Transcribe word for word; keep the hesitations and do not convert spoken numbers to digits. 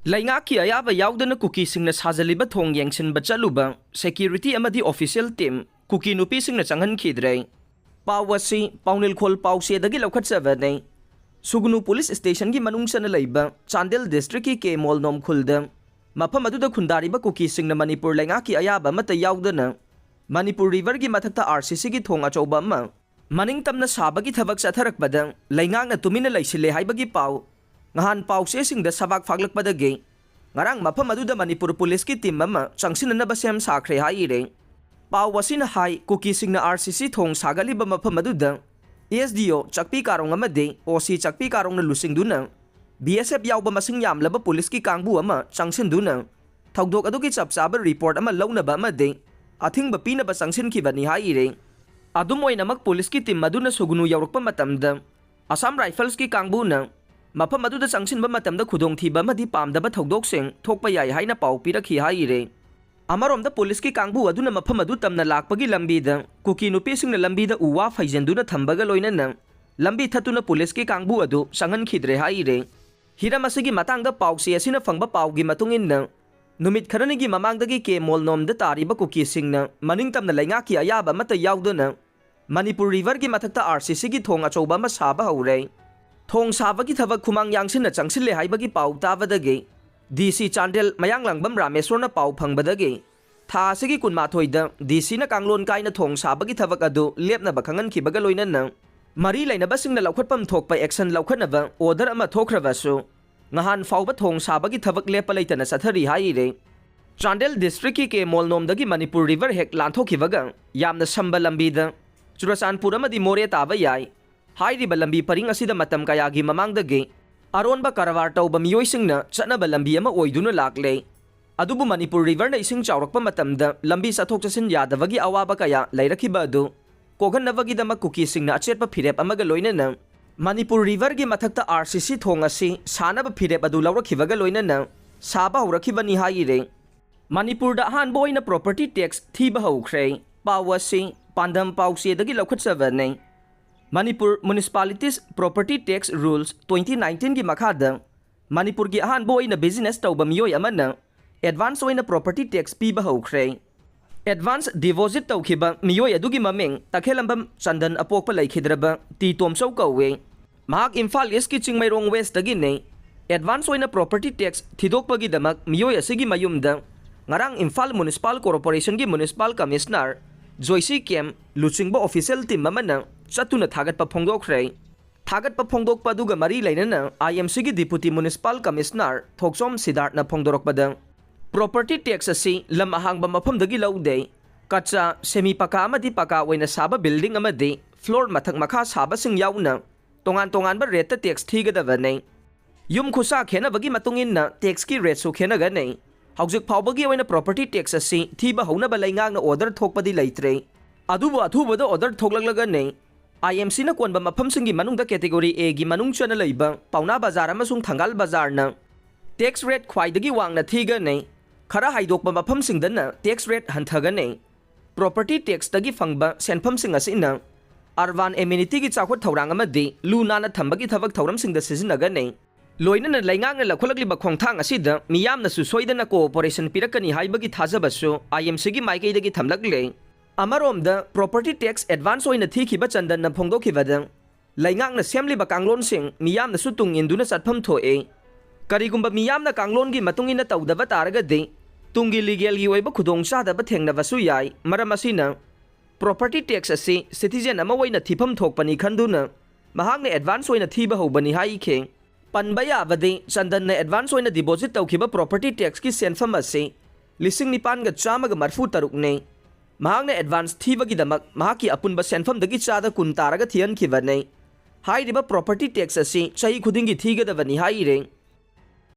ꯂꯩꯉꯥꯛꯀꯤ ꯑꯌꯥꯕ ꯌꯥꯎꯗꯅ ꯀꯨꯀꯤꯁꯤꯡꯅ ꯁꯥꯖꯜꯂꯤꯕ ꯊꯣꯡ ꯌꯦꯡꯁꯤꯟꯕ ꯆꯠꯂꯨꯕ security ꯑꯃꯗꯤ official team ꯀꯨꯀꯤ ꯅꯨꯄꯤꯁꯤꯡꯅ ꯆꯪꯍꯟꯈꯤꯗ꯭ꯔꯦ꯫ ꯄꯥꯎ ꯑꯁꯤ ꯄꯥꯎꯅꯤꯜꯈꯣꯜ ꯄꯥꯎꯆꯦꯗꯒꯤ ꯂꯧꯈꯠꯆꯕꯅꯤ꯫ ꯁꯨꯒꯅꯨ police stationꯒꯤ ꯃꯅꯨꯡ ꯆꯟꯅ ꯂꯩꯕ ꯆꯥꯟꯗꯦꯜ districtꯀꯤ ꯀꯦ ꯃꯣꯜꯅꯣꯝ ꯈꯨꯜꯗ ꯃꯐꯝ ꯑꯗꯨꯗ ꯈꯨꯟꯗꯥꯔꯤꯕ ꯀꯨꯀꯤꯁꯤꯡꯅ ꯃꯅꯤꯄꯨꯔ ꯂꯩꯉꯥꯛꯀꯤ ꯑꯌꯥꯕ ꯑꯃꯠꯇ ꯌꯥꯎꯗꯅ ꯃꯅꯤꯄꯨꯔ riverꯒꯤ ꯃꯊꯛꯇ RCCꯒꯤ ꯊꯣꯡ ꯑꯆꯧꯕ ꯑꯃ ꯃꯅꯤꯡ ꯇꯝꯅ ꯁꯥꯕꯒꯤ ꯊꯕꯛ ꯆꯠꯊꯔꯛꯄꯗ ꯂꯩꯉꯥꯛꯅ ꯇꯨꯃꯤꯟꯅ ꯂꯩꯁꯤꯜꯂꯦ ꯍꯥꯏꯕꯒꯤ ꯄꯥꯎ ꯉꯍꯥꯟ ꯄꯥꯎꯆꯦꯁꯤꯡꯗ ꯁꯕꯥꯛ ꯐꯥꯛꯂꯛꯄꯗꯒꯤ ꯉꯔꯥꯡ ꯃꯐꯝ ꯑꯗꯨꯗ ꯃꯅꯤꯄꯨꯔ policeꯀꯤ team ꯑꯃ ꯆꯪꯁꯤꯟꯅꯅꯕ ꯁꯦꯝ ꯁꯥꯈ꯭ꯔꯦ ꯍꯥꯏꯔꯦ꯫ ꯄꯥꯎ ꯑꯁꯤꯅ ꯍꯥꯏ, ꯀꯨꯀꯤꯁꯤꯡꯅ RCC ꯊꯣꯡ ꯁꯥꯒꯠꯂꯤꯕ ꯃꯐꯝ ꯑꯗꯨꯗ SDO ꯆꯥꯛꯄꯤ ꯀꯥꯔꯣꯡ ꯑꯃꯗꯤ OC ꯆꯥꯛꯄꯤ ꯀꯥꯔꯣꯡꯅ ꯂꯨꯆꯤꯡꯗꯨꯅ BSF ꯌꯥꯎꯕ ꯃꯁꯤꯡ ꯌꯥꯝꯂꯕ policeꯀꯤ ꯀꯥꯡꯕꯨ ꯑꯃ ꯆꯪꯁꯤꯟꯗꯨꯅ ꯊꯧꯗꯣꯛ ꯑꯗꯨꯒꯤ ꯆꯞ ꯆꯥꯕ report ꯑꯃ ꯂꯧꯅꯕ ꯑꯃꯗꯤ ꯑꯊꯤꯡꯕ ꯄꯤꯅꯕ ꯆꯪꯁꯤꯟꯈꯤꯕꯅꯤ ꯍꯥꯏꯔꯦ꯫ ꯑꯗꯨꯝ ꯑꯣꯏꯅꯃꯛ policeꯀꯤ team ꯑꯗꯨꯅ ꯁꯨꯒꯅꯨ ꯌꯧꯔꯛꯄ ꯃꯇꯝꯗ Assam Riflesꯀꯤ ꯀꯥꯡꯕꯨꯅ ꯃꯐꯝ ꯑꯗꯨꯗ ꯆꯪꯁꯤꯟꯕ ꯃꯇꯝꯗ ꯈꯨꯗꯣꯡꯊꯤꯕ ꯑꯃꯗꯤ ꯄꯥꯝꯗꯕ ꯊꯧꯗꯣꯛꯁꯤꯡ ꯊꯣꯛꯄ ꯌꯥꯏ ꯍꯥꯏꯅ ꯄꯥꯎ ꯄꯤꯔꯛꯈꯤ ꯍꯥꯏꯔꯦ꯫ ꯑꯃꯔꯣꯝꯗ policeꯀꯤ ꯀꯥꯡꯕꯨ ꯑꯗꯨꯅ ꯃꯐꯝ ꯑꯗꯨ ꯇꯝꯅ ꯂꯥꯛꯄꯒꯤ ꯂꯝꯕꯤꯗ ꯀꯨꯀꯤ ꯅꯨꯄꯤꯁꯤꯡꯅ ꯂꯝꯕꯤꯗ ꯎ ꯋꯥ ꯐꯩꯖꯤꯟꯗꯨꯅ ꯊꯝꯕꯒ ꯂꯣꯏꯅꯅ ꯂꯝꯕꯤ ꯊꯠꯇꯨꯅ policeꯀꯤ ꯀꯥꯡꯕꯨ ꯑꯗꯨ ꯆꯪꯍꯟꯈꯤꯗ꯭ꯔꯦ ꯍꯥꯏꯔꯦ꯫ ꯍꯤꯔꯝ ꯑꯁꯤꯒꯤ ꯃꯇꯥꯡꯗ ꯄꯥꯎꯆꯦ ꯑꯁꯤꯅ ꯐꯪꯕ ꯄꯥꯎꯒꯤ ꯃꯇꯨꯡ ꯏꯟꯅ, ꯅꯨꯃꯤꯠ ꯈꯔꯅꯤꯒꯤ ꯃꯃꯥꯡꯗꯒꯤ ꯀꯦ ꯃꯣꯜꯅꯣꯝꯗ ꯇꯥꯔꯤꯕ ꯀꯨꯀꯤꯁꯤꯡꯅ ꯃꯅꯤꯡ ꯇꯝꯅ ꯂꯩꯉꯥꯛꯀꯤ ꯑꯌꯥꯕ ꯑꯃꯠꯇ ꯌꯥꯎꯗꯅ ꯃꯅꯤꯄꯨꯔ riverꯒꯤ ꯃꯊꯛꯇ RCCꯒꯤ ꯊꯣꯡ ꯑꯆꯧꯕ ꯑꯃ ꯁꯥꯕ ꯍꯧꯔꯦ꯫ ꯊꯣꯡ ꯁꯥꯕꯒꯤ ꯊꯕꯛ ꯈꯨꯃꯥꯡ ꯌꯥꯡꯁꯤꯟꯅ ꯆꯪꯁꯤꯜꯂꯦ ꯍꯥꯏꯕꯒꯤ ꯄꯥꯎ ꯇꯥꯕꯗꯒꯤ DC ꯆꯥꯟꯗꯦꯜ ꯃꯌꯥꯡꯂꯥꯡꯕꯝ ꯔꯥꯃꯦꯁꯣꯔꯅ ꯄꯥꯎ ꯐꯪꯕꯗꯒꯤ ꯊꯥ ꯑꯁꯤꯒꯤ ꯀꯨꯟꯃꯥꯊꯣꯏꯗ DCꯅ ꯀꯥꯡꯂꯣꯟ ꯀꯥꯏꯅ ꯊꯣꯡ ꯁꯥꯕꯒꯤ ꯊꯕꯛ ꯑꯗꯨ ꯂꯦꯞꯅꯕ ꯈꯪꯍꯟꯈꯤꯕꯒ ꯂꯣꯏꯅꯅ ꯃꯔꯤ ꯂꯩꯅꯕꯁꯤꯡꯅ ꯂꯧꯈꯠꯐꯝ ꯊꯣꯛꯄ action ꯂꯧꯈꯠꯅꯕ order ꯑꯃ ꯊꯣꯛꯈ꯭ꯔꯕꯁꯨ ꯉꯍꯥꯟ ꯐꯥꯎꯕ ꯊꯣꯡ ꯁꯥꯕꯒꯤ ꯊꯕꯛ ꯂꯦꯞꯄ ꯂꯩꯇꯅ ꯆꯠꯊꯔꯤ ꯍꯥꯏꯔꯦ꯫ ꯆꯥꯟꯗꯦꯜ districtꯀꯤ ꯀꯦ ꯃꯣꯜꯅꯣꯝꯗꯒꯤ ꯃꯅꯤꯄꯨꯔ river ꯍꯦꯛ ꯂꯥꯟꯊꯣꯛꯈꯤꯕꯒ ꯌꯥꯝꯅ ꯁꯝꯕ ꯂꯝꯕꯤꯗ ꯆꯨꯔꯆꯥꯟꯄꯨꯔ ꯑꯃꯗꯤ ꯃꯣꯔꯦ ꯇꯥꯕ ꯌꯥꯏ꯫ ꯍꯥꯏꯔꯤꯕ ꯂꯝꯕꯤ ꯄꯔꯤꯡ ꯑꯁꯤꯗ ꯃꯇꯝ ꯀꯌꯥꯒꯤ ꯃꯃꯥꯡꯗꯒꯤ ꯑꯔꯣꯟꯕ ꯀꯔꯕꯥꯔ ꯇꯧꯕ ꯃꯤꯑꯣꯏꯁꯤꯡꯅ ꯆꯠꯅꯕ ꯂꯝꯕꯤ ꯑꯃ ꯑꯣꯏꯗꯨꯅ ꯂꯥꯛꯂꯦ꯫ ꯑꯗꯨꯕꯨ ꯃꯅꯤꯄꯨꯔ riverꯅ ꯏꯁꯤꯡ ꯆꯥꯎꯔꯛꯄ ꯃꯇꯝꯗ ꯂꯝꯕꯤ ꯆꯠꯊꯣꯛ ꯆꯠꯁꯤꯟ ꯌꯥꯗꯕꯒꯤ ꯑꯋꯥꯕ ꯀꯌꯥ ꯂꯩꯔꯛꯈꯤꯕ ꯑꯗꯨ ꯀꯣꯛꯍꯟꯅꯕꯒꯤꯗꯃꯛ ꯀꯨꯀꯤꯁꯤꯡꯅ ꯑꯆꯦꯠꯄ ꯐꯤꯔꯦꯞ ꯑꯃꯒ ꯂꯣꯏꯅꯅ ꯃꯅꯤꯄꯨꯔ riverꯒꯤ ꯃꯊꯛꯇ RCC ꯊꯣꯡ ꯑꯁꯤ ꯁꯥꯅꯕ ꯐꯤꯔꯦꯞ ꯑꯗꯨ ꯂꯧꯔꯛꯈꯤꯕꯒ ꯂꯣꯏꯅꯅ ꯁꯥꯕ ꯍꯧꯔꯛꯈꯤꯕꯅꯤ ꯍꯥꯏꯔꯦ꯫ ꯃꯅꯤꯄꯨꯔꯗ ꯑꯍꯥꯟꯕ ꯑꯣꯏꯅ property tax ꯊꯤꯕ ꯍꯧꯈ꯭ꯔꯦ꯫ ꯄꯥꯎ ꯑꯁꯤ ꯄꯥꯟꯗꯝ ꯄꯥꯎꯆꯦꯗꯒꯤ ꯂꯧꯈꯠꯆꯕꯅꯤ꯫ Manipur Municipalities Property Tax Rules twenty nineteenꯒꯤ ꯃꯈꯥꯗ ꯃꯅꯤꯄꯨꯔꯒꯤ ꯑꯍꯥꯟꯕ ꯑꯣꯏꯅ business ꯇꯧꯕ ꯃꯤꯑꯣꯏ ꯑꯃꯅ advance ꯑꯣꯏꯅ property tax ꯄꯤꯕ ꯍꯧꯈ꯭ꯔꯦ꯫ Advance deposit ꯇꯧꯈꯤꯕ ꯃꯤꯑꯣꯏ ꯑꯗꯨꯒꯤ ꯃꯃꯤꯡ ꯇꯈꯦꯂꯝꯕꯝ ꯆꯟꯗꯟ, ꯑꯄꯣꯛꯄ ꯂꯩꯈꯤꯗ꯭ꯔꯕ ꯇꯤ ꯇꯣꯝꯆꯧ ꯀꯧꯏ꯫ ꯃꯍꯥꯛ ꯏꯝꯐꯥꯜ East ꯀꯤ ꯆꯤꯡꯃꯩꯔꯣꯡ West ꯇꯒꯤꯅꯤ꯫ Advance ꯑꯣꯏꯅ property tax ꯊꯤꯗꯣꯛꯄꯒꯤꯗꯃꯛ ꯃꯤꯑꯣꯏ ꯑꯁꯤꯒꯤ ꯃꯌꯨꯝꯗ ꯉꯔꯥꯡ ꯏꯝꯐꯥꯜ Municipal Corporation ꯒꯤ Municipal Commissioner ꯖꯣꯏꯁꯤ ꯀꯦꯝ ꯂꯨꯆꯤꯡꯕ official team ꯑꯃꯅ ꯆꯠꯇꯨꯅ ꯊꯥꯒꯠꯄ ꯐꯣꯡꯗꯣꯛꯈ꯭ꯔꯦ꯫ ꯊꯥꯒꯠꯄ ꯐꯣꯡꯗꯣꯛꯄ ꯑꯗꯨꯒ ꯃꯔꯤ ꯂꯩꯅꯅ I M C ꯒꯤ Deputy Municipal Commissioner ꯊꯣꯛꯆꯣꯝ ꯁꯤꯗꯥꯔꯠꯅ ꯐꯣꯡꯗꯣꯔꯛꯄꯗ, property tax ꯑꯁꯤ ꯂꯝ ꯑꯍꯥꯡꯕ ꯃꯐꯝꯗꯒꯤ ꯂꯧꯗꯦ꯫ ꯀꯆꯥ, semi ꯄꯀꯥ ꯑꯃꯗꯤ ꯄꯀꯥ ꯑꯣꯏꯅ ꯁꯥꯕ building ꯑꯃꯗꯤ floor ꯃꯊꯛ ꯃꯈꯥ ꯁꯥꯕꯁꯤꯡ ꯌꯥꯎꯅ ꯇꯣꯉꯥꯟ ꯇꯣꯉꯥꯟꯕ rate ꯇ tax ꯊꯤꯒꯗꯕꯅꯤ꯫ ꯌꯨꯝ ꯈꯨꯁꯥ ꯈꯦꯠꯅꯕꯒꯤ ꯃꯇꯨꯡ ꯏꯟꯅ tax ꯀꯤ rate ꯁꯨ ꯈꯦꯠꯅꯒꯅꯤ꯫ ꯍꯧꯖꯤꯛ ꯐꯥꯎꯕꯒꯤ ꯑꯣꯏꯅ property tax ꯑꯁꯤ ꯊꯤꯕ ꯍꯧꯅꯕ ꯂꯩꯉꯥꯛꯅ order ꯊꯣꯛꯄꯗꯤ ꯂꯩꯇ꯭ꯔꯦ꯫ ꯑꯗꯨꯕꯨ ꯑꯊꯨꯕꯗ order ꯊꯣꯛꯂꯛꯂꯒꯅꯤ꯫ I M C ꯅ ꯀꯣꯟꯕ ꯃꯐꯝꯁꯤꯡꯒꯤ ꯃꯅꯨꯡꯗ category A ꯒꯤ ꯃꯅꯨꯡ ꯆꯟꯅ ꯂꯩꯕ ꯄꯥꯎꯅꯥ ꯕꯖꯥꯔ ꯑꯃꯁꯨꯡ ꯊꯪꯒꯥꯜ ꯕꯖꯥꯔꯅ tax rate ꯈ꯭ꯋꯥꯏꯗꯒꯤ ꯋꯥꯡꯅ ꯊꯤꯒꯅꯤ꯫ ꯈꯔ ꯍꯥꯏꯗꯣꯛꯄ ꯃꯐꯝꯁꯤꯡꯗꯅ tax rate ꯍꯟꯊꯒꯅꯤ꯫ Property tax ꯇꯒꯤ ꯐꯪꯕ ꯁꯦꯟꯐꯝꯁꯤꯡ ꯑꯁꯤꯅ urban amenity ꯒꯤ ꯆꯥꯎꯈꯠ ꯊꯧꯔꯥꯡ ꯑꯃꯗꯤ ꯂꯨ ꯅꯥꯟꯅ ꯊꯝꯕꯒꯤ ꯊꯕꯛ ꯊꯧꯔꯝꯁꯤꯡꯗ ꯁꯤꯖꯤꯟꯅꯒꯅꯤ꯫ ꯂꯣꯏꯅꯅ ꯂꯩꯉꯥꯛꯅ ꯂꯧꯈꯠꯂꯛꯂꯤꯕ ꯈꯣꯡꯊꯥꯡ ꯑꯁꯤꯗ ꯃꯤꯌꯥꯝꯅꯁꯨ ꯁꯣꯏꯗꯅ cooperation ꯄꯤꯔꯛꯀꯅꯤ ꯍꯥꯏꯕꯒꯤ ꯊꯥꯖꯕꯁꯨ I M C ꯒꯤ ꯃꯥꯏꯀꯩꯗꯒꯤ ꯊꯝꯂꯛꯂꯦ꯫ ꯑꯃꯔꯣꯝꯗ, property tax advance ꯑꯣꯏꯅ ꯊꯤꯈꯤꯕ ꯆꯟꯗꯟꯅ ꯐꯣꯡꯗꯣꯛꯈꯤꯕꯗ, ꯂꯩꯉꯥꯛꯅ ꯁꯦꯝꯂꯤꯕ ꯀꯥꯡꯂꯣꯟꯁꯤꯡ ꯃꯤꯌꯥꯝꯅꯁꯨ ꯇꯨꯡ ꯏꯟꯗꯨꯅ ꯆꯠꯐꯝ ꯊꯣꯛꯏ꯫ ꯀꯔꯤꯒꯨꯝꯕ ꯃꯤꯌꯥꯝꯅ ꯀꯥꯡꯂꯣꯟꯒꯤ ꯃꯇꯨꯡ ꯏꯟꯅ ꯇꯧꯗꯕ ꯇꯥꯔꯒꯗꯤ, ꯇꯨꯡꯒꯤ legal ꯒꯤ ꯑꯣꯏꯕ ꯈꯨꯗꯣꯡꯆꯥꯗꯕ ꯊꯦꯡꯅꯕꯁꯨ ꯌꯥꯏ꯫ ꯃꯔꯝ ꯑꯁꯤꯅ, property tax ꯑꯁꯤ citizen ꯑꯃ ꯑꯣꯏꯅ ꯊꯤꯐꯝ ꯊꯣꯛꯄꯅꯤ ꯈꯟꯗꯨꯅ ꯃꯍꯥꯛꯅ advance ꯑꯣꯏꯅ ꯊꯤꯕ ꯍꯧꯕꯅꯤ ꯍꯥꯏꯈꯤ꯫ ꯄꯟꯕ ꯌꯥꯕꯗꯤ, ꯆꯟꯗꯟꯅ advance ꯑꯣꯏꯅ deposit ꯇꯧꯈꯤꯕ property tax ꯀꯤ ꯁꯦꯟꯐꯝ ꯑꯁꯤ ꯂꯤꯁꯤꯡ ꯅꯤꯄꯥꯟꯒ ꯆꯥꯝꯃꯒ ꯃꯔꯤꯐꯨ ꯇꯔꯨꯛꯅꯤ꯫ ꯃꯍꯥꯛꯅ advance ꯊꯤꯕꯒꯤꯗꯃꯛ ꯃꯍꯥꯛꯀꯤ ꯑꯄꯨꯟꯕ ꯁꯦꯟꯐꯝꯗꯒꯤ ꯆꯥꯗ ꯀꯨꯟ ꯇꯥꯔꯒ ꯊꯤꯍꯟꯈꯤꯕꯅꯤ꯫ ꯍꯥꯏꯔꯤꯕ property tax ꯑꯁꯤ ꯆꯍꯤ ꯈꯨꯗꯤꯡꯒꯤ ꯊꯤꯒꯗꯕꯅꯤ ꯍꯥꯏꯔꯤ꯫